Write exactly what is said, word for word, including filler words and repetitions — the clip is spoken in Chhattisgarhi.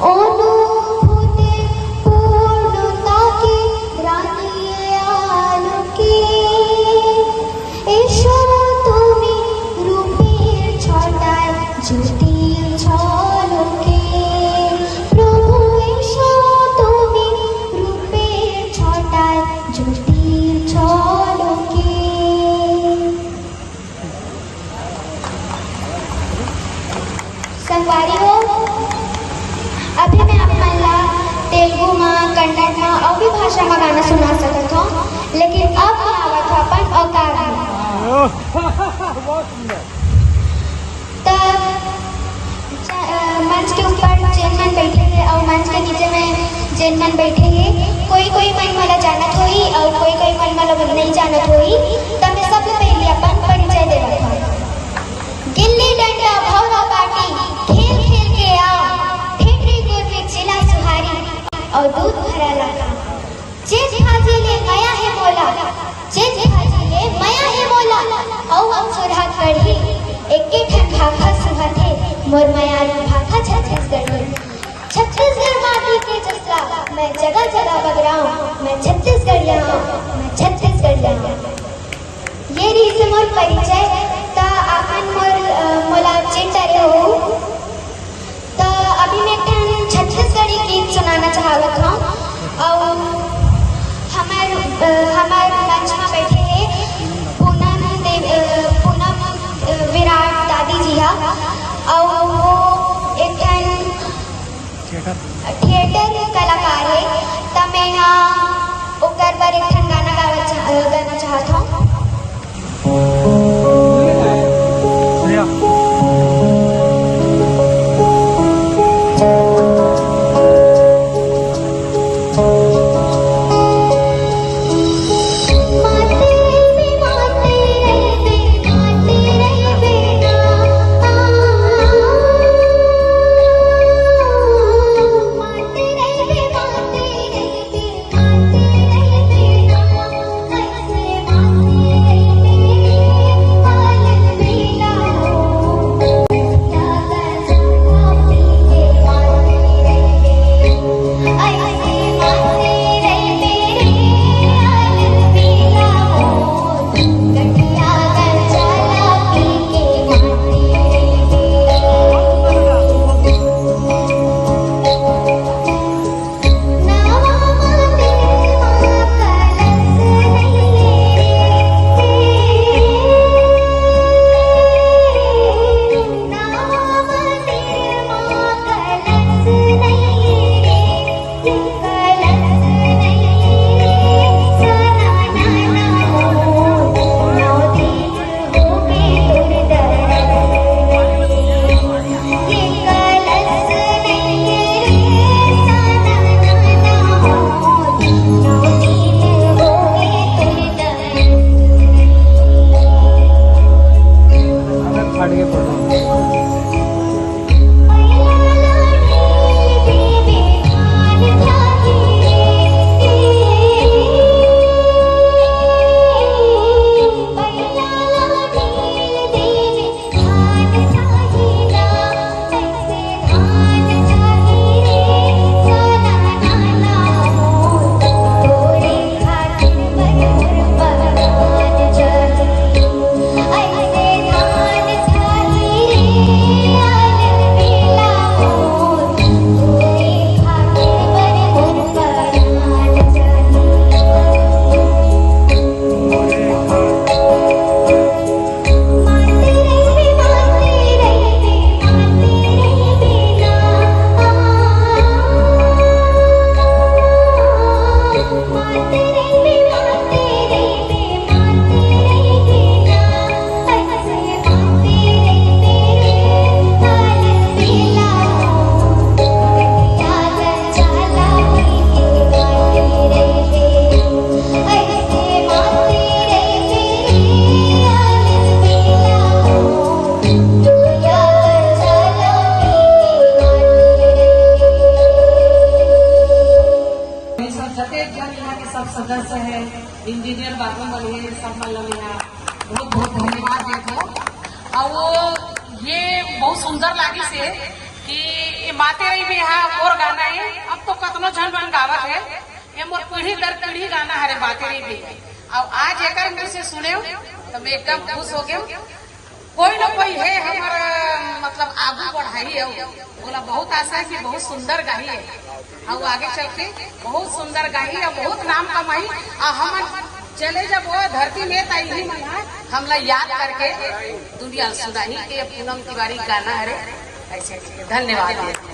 অনুভূতির পূর্ণতাকে রাঙিয়ে আলোকে এসো তুমি রূপের ছটায় জ্যোতির ঝলকে। প্রভু এসো তুমি রূপের ছটায় জ্যোতির ঝলকে। संगवारी हो, अभी मैं आप मन ला तेलुगु मा, कन्नड़ मा अउ भी भाषा मा गाना सुना सकत हूँ, लेकिन अब मैं आवत हूँ अपन औकात मा। त ज-, अ, मंच के ऊपर जेन मन बैठे हे अउ मंच के नीचे में जेन मन बैठे हे, कोई कोई मन मोला जानत होही अउ कोई कोई मन मोला नहीं जानत होही, त मैं सबले पहले अपन परिचय देवत हूँ। गिल्ली डंडा भौरा बाटी, खेल खेल के आ, ठेठरी गुर में चिला सुहारी, अउ दूध भरा लाखा। जेठ भाजी ले मया हे मोला, जेठ भाजी ले मया हे मोला, अउ हम सुरहा कढ़ी, एके ठन भाखा सुहाथे, मोर मयारी भाखा छत्तीसगढ़ी। छत्तीसगढ़ माटी के जसला, मैं जगह जगह बगराऊं, मैं छत्तीसगढ़िया हूँ, मैं छत्तीसगढ़िया हूँ। ये रहिस मोर परिचय। त आपन मोर, अ, मोला चिन डरे हो। त अभी मैं एक ठन छत्तीसगढ़ी गीत सुनाना चाहत हूँ। अउ हमर, अ, हमर मंच में बैठे हे पूनम देव, अ, पूनम, अ, विराट दादी जी हा। अउ वो एक ठन थिएटर कलाकार हे, त मैं यहाँ ओकर बर एक ठन गाना गावत चाह-, गाना चाहत हूँ। जतेक झन यहाँ के सब सदस्य हैं, इंजीनियर बाबू मन हे, सब मन ला मेरा बहुत बहुत धन्यवाद देत हौं। अउ ये बहुत सुंदर लागिस हे ये, ये बातें रही भी, हाँ, मोर गाना है। अब तो कतनो झन मन गावत है, ये मोर पीढ़ी दर पीढ़ी गाना हरे बातें रही भी। अब आज एकर मुंह से सुने तो मैं एकदम खुश हो गया। कोई ना कोई है हमर, मतलब, आगू बढ़ाई है। बोला, बहुत आशा है कि बहुत सुंदर गाई है, और आगे चल के बहुत सुंदर गाई और बहुत नाम कमाई। और हम चले जब वो धरती में, त इही मन ह हमला याद करके दुनिया सुनाही के पूनम तिवारी गाना हरे। ऐसे धन्यवाद।